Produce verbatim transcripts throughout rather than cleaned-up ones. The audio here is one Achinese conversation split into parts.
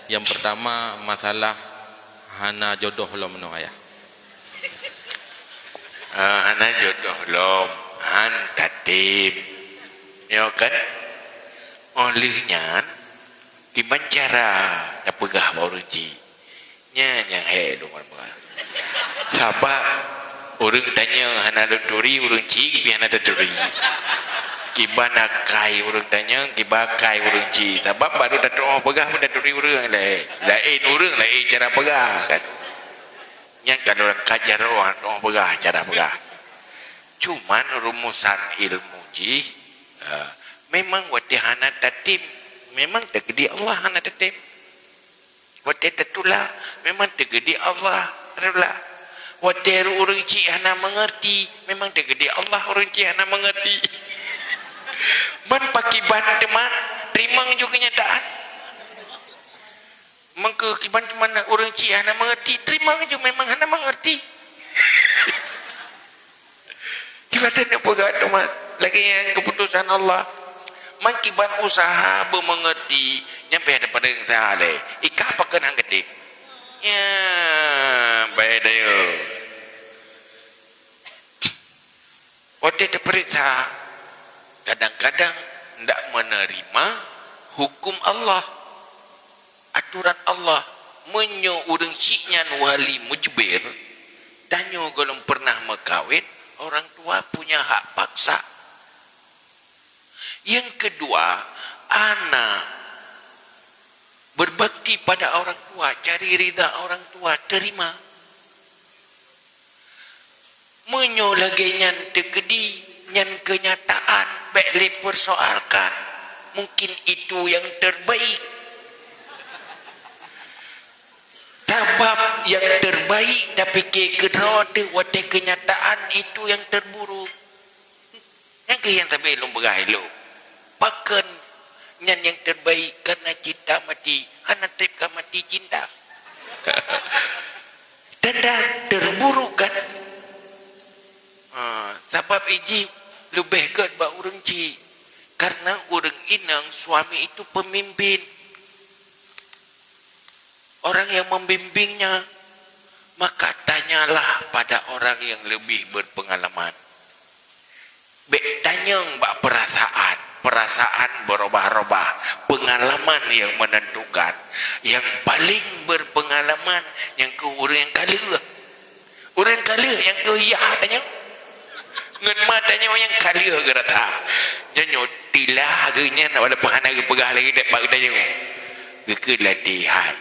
Nyang peurtama, masalah hana jodoh lom nyoe, Ayah. Ah, hana jodoh lom, han tatem. Nyoe kan? Óh lheueh nyan, kiban cara tapeugah bak ureueng chik. Nyan nyang hék lôn peugah. Sabab ureueng tanyoe hana taturi, ureueng chik pih hana taturi. Kiban akai ureueng tanyoe, kiban akai ureueng chik. Sabab barô tatu'oh peugah pun taturi ureueng lé. Laén ureueng, laén cara peugah, kan. Nyan kan ureueng ka jaroe, han tu'oh peugah cara peugah. Cuman rumusan ilmu jih, eh, memang watée hana tatem, memang teukeudi Allah hana tatem. Watée tatulak, memang teukeudi Allah tatulak. Watée ureueng chik hana meungeurti, memang teukeudi Allah ureueng chik hana meungeurti. Man pakiban teuma, teurimong ju keunyataan. Meukeue kiban teuma ureueng chik hana meungeurti, teurimong ju memang hana meungeurti. Kiban teuma peugah teuma, lagée nyan keuputosan Allah. Man kiban useuha beumeungeurti, nyan pih tapeuriksa lé. Ikah pakon han geutem. Nya, baé dayeuh. Watée tapeuriksa, kadang-kadang ndak meuneurimong huköm Allah, aturan Allah. Meunyoe ureueng chik nyan wali mujbir, tanyoe gohlom peureunah meukawen, orang tua punya hak paksa. Nyang keudua, aneuk berbakti pada orang tua, cari ridha orang tua, terima. Meunyoe lagée nyan teukeudi, nyan keunyataan, bék lé persoalkan. Mungkin itu yang terbaik. Sabab yang terbaik tapike keudroe teuh, watée keunyataan itu yang terburuk. Nyang keuh nyang sabe lôn peugah ilok. Pakon nyan nyang terbaik, karena cinta mati, hana treb ka mati cinta. Tanda terburuk kan? Ha, sabab ijih leubeh gét bak ureueng chik. Karena ureueng inong, suami itu pemimpin. Orang yang membimbingnya, maka tanyalah pada orang yang lebih berpengalaman. Bék tanyong bak perasaan, perasaan berubah-ubah, pengalaman yang menentukan. Yang paling berpengalaman nyang keuh ureueng nyang ka lheueh. Ureueng ka lheueh nyang keuh yah tanyoe. Ngon ma tanyoe nyang ka lheueh geurasa. Nyoe nyoe tilah geuh nyan walaupun hana geupeugah lagée dat bak geutanyoe. Geukheun latihan.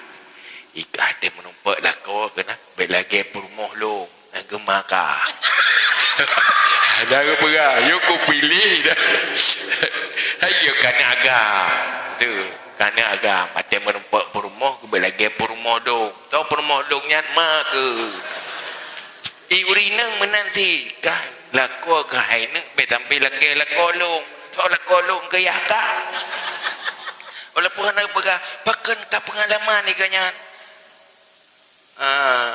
Ikah teuh meunumpok lakoe keunan, bék lagée peurumoh lôn, ngon geumaka. Hana geupeugah, yue kupiléh dah. Hai yue kana agam. Tu, kana agam. Watée meunumpok peurumoh, bék lagée peurumoh lôn. Soe peurumoh lôn nyan ma keuh. I ureueng inong meunan sit, kah lakoe keuh hai neuk, bék sampoe lagée lakoe lôn. Soe lakoe lôn keu yah kah. Walaupun hana peugah, pakon ka peungalaman i geuh nyan. Ah,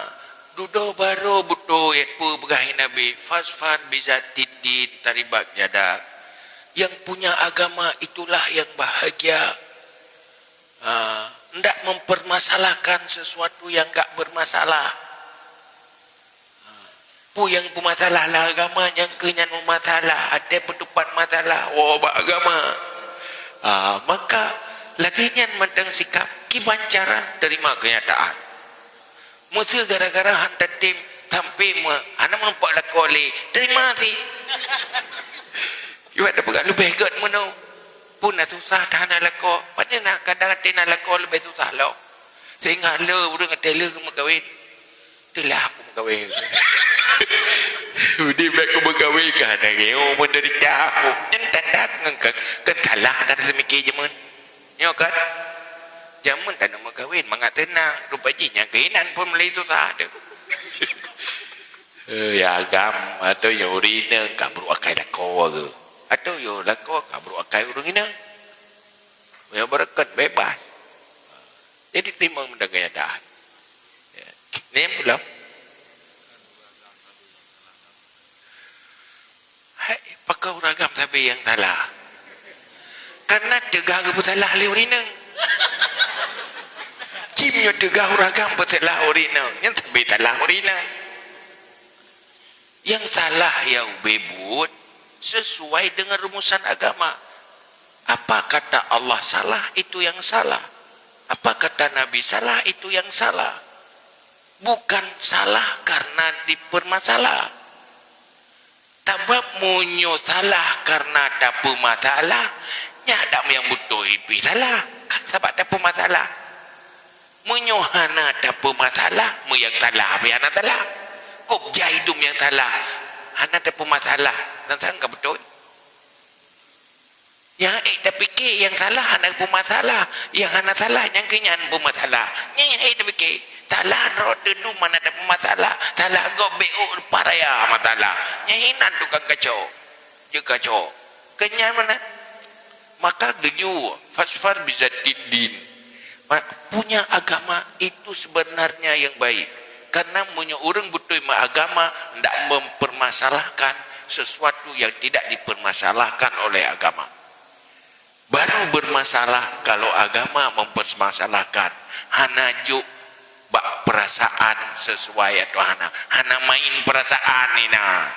dudoe barô beutôi peue peugah Nabi, "Fasfar bizatid din taribat yadak." Yang punya agama itulah yang bahagia. Ah, ndak mempermasalahkan sesuatu yang nggak bermasalah. Ah, peue nyang peumasalah lam agama, nyang keuh nyan meumasalah, até peutupat masalah, woe bak agama. Ah, maka lagée nyan mantong sikap, kiban cara terima kenyataan. Meuseu gara-gara han tatem sampoe me-, hana meunumpok lakoe lé, terima sit. Iwat tapeugah leubeh gét meunoe. Pun na susah that hana lakoe. Pat nyan na kadang até na lakoe leubeh susah lom. Sehingga le ureueng até lheueh meukawen. Teulah aku meukawen. Udi bék ku meukawen ka hana ngieng menderita aku. Nyan tanda ngon ke-, keutalah ka seumiké jameun. Nyoe kan? Jameun tanyoe meukawen mangat teunang, rupa jih nyang keuh inan pun meulai susah teuh. Eh, ya agam, atau ya ureueng inong ka brok akai lakoe geuh. Atau ya lakoe ka brok akai ureueng inong. Ya beureukat bebas. Jadi timang mendagang keadaan. Ya. Ni belum? Hai, pakon ureueng agam sabe nyang salah? Karena teuga geupeusalah lé ureueng inong. Nyoe teugah ureueng agam peutelah ureueng inong, nyan tapi salah ureueng inong. Yang salah ya ubé buet sesuai dengan rumusan agama. Apa kata Allah salah, itu yang salah. Apa kata Nabi salah, itu yang salah. Bukan salah karena dipermasalah. Sabab meunyoe salah karena tapeumasalah, nyan dak nyang beutôi pih salah, kan sabab tapeumasalah. Meunyoe hana tapeumasalah, meuyang salah pih hana salah. Kok jai dum nyang salah, hana tapeumasalah, nyan sang ka beutôi. Nyang ék tapike nyang salah hana peumasalah, nyang hana salah nyang keu nyan peumasalah. Nyan nyang ék tapike, salah droe teudum hana tapeumasalah, salah gob bék ôk leupah raya masalah. Nyan hinan tukang kacok, jeuet kacok. Keu nyan meunan. Maka geuyue fasfar bizatid din. Ma-, punya agama itu sebenarnya yang baik. Karena meunyoe ureueng beutôi meuagama, ndak mempermasalahkan sesuatu yang tidak dipermasalahkan oleh agama. Baru bermasalah kalau agama mempermasalahkan, hana jok bak perasaan sesuai atau hana, hana main perasaan ina.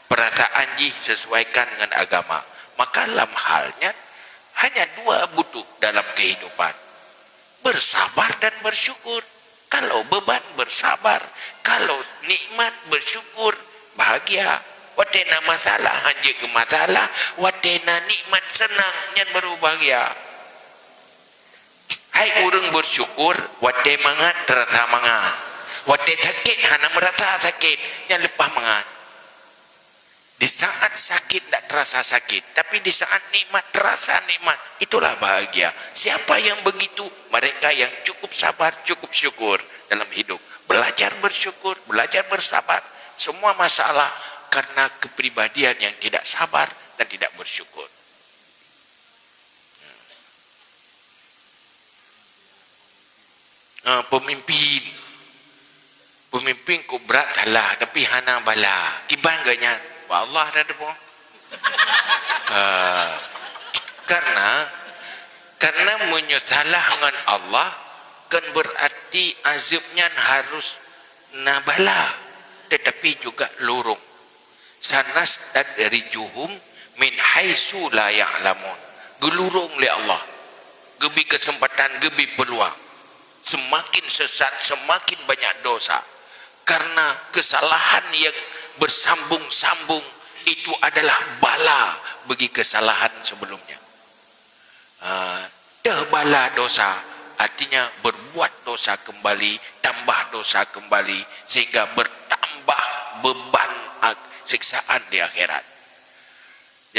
Perasaan jih sesuaikan dengan agama. Maka lam hal nyan, hanya dua butuh dalam kehidupan. Bersabar dan bersyukur. Kalau beban, bersabar. Kalau nikmat, bersyukur. Bahagia. Watée na masalah, hanjeuet keu masalah. Watée na nikmat, seunang, nyan baru bahagia. Hai ureuëng bersyukur, watée mangat, terasa mangat. Watée sakét, hana meurasa sakét, nyan leupah mangat. Di saat sakit tidak terasa sakit, tapi di saat nikmat terasa nikmat, itulah bahagia. Siapa yang begitu? Mereka yang cukup sabar, cukup syukur dalam hidup. Belajar bersyukur, belajar bersabar. Semua masalah karena kepribadian yang tidak sabar dan tidak bersyukur. Ha, pemimpin. Pemimpin kok brat salah, tapi hana bala. Kiban geuh nyan? Bak Allah dah teupeue. Ha. Karena, karena meunyoe salah ngon Allah, kan berarti azab nyan harus na bala, tetapi juga lurung. Sanastadrijuhum min haitsu la ya'lamun. Geulurong lé Allah. Geubri keuseumpatan, geubri peuluang. Seumaken sesat, seumaken banyak dosa. Karena keusalahan nyang beusambong-sambong itu adalah bala bagi keusalahan sebelumnya. Ah, teuh bala dosa, artinya berbuat dosa kembali, tambah dosa kembali, sehingga bertambah beban ak-, siksaan di akhirat.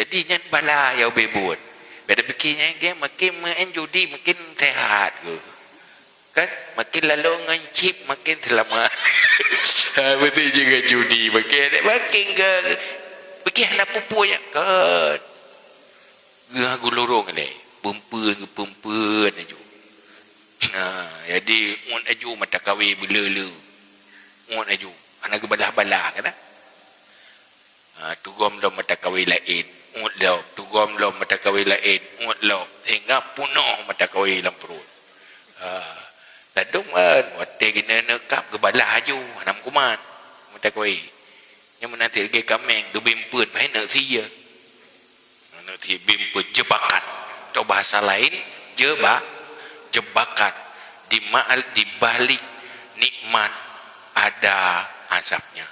Jadi, nyan bala nyang ubé buet. Beda pikir nyan, gen makin main judi, makin sehat geuh. Kan? Makin lalu ngon chip, makin selamat. Ha, beutôi juga judi, makin, makin ke, makin hana pupunya. Kan? Geuh geulurong lé, peumpeuen, peumpeuen laju. Nah, jadi ngon laju mata kawé beuleu-leu. Ngon laju, hana geubalah-balah kan? Ha, tugom lom mata kawé laén, ngon lom, tugom lom mata kawé laén, ngon lom, sehingga punoh mata kawé lam pruet. Ha, ladôm kan, watée geuneuk kab geubalah laju, hana meukuman mata kawé. Nyang meunan lagée kaméng geubri eumpeuen, bah neuk sie. Neuk sie bri eumpeuen, jebakan. Atau bahasa lain, jeba-, jebakan. Di ma-, di balik nikmat ada azabnya.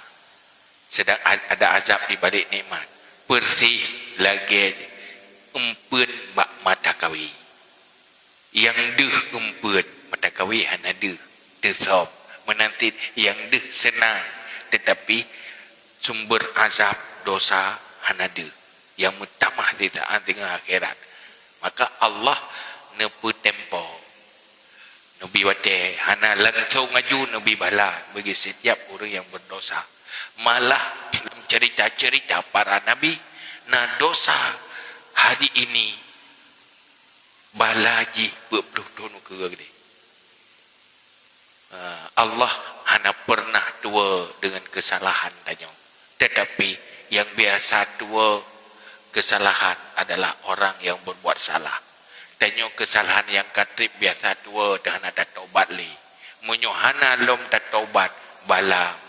Sedang a-, ada azab di balik nikmat. Persis lagée eumpeuen bak mata kawé. Nyang deuh eumpeuen, mata kawé hana deuh, teusöm. Meunan cit nyang deuh seunang, teutapi sumber azab dosa hana deuh, nyang meutamah sisaat teungoh akhirat. Maka Allah neupeutempo, neubi watée, hana langsong laju neubi bala bagi setiap ureuëng nyang berdosa. Malah dalam cerita-cerita para nabi, na dosa hari ini, bala jih peuet ploh thon ukeue keudeh. Ah, Allah hana pernah tuwoe dengan kesalahan tanyoe. Tetapi nyang biasa tuwoe kesalahan adalah orang yang berbuat salah. Tanyoe kesalahan nyang ka treb biasa tuwoe dan hana tatobat lé. nyoe hana lom tatobat, bala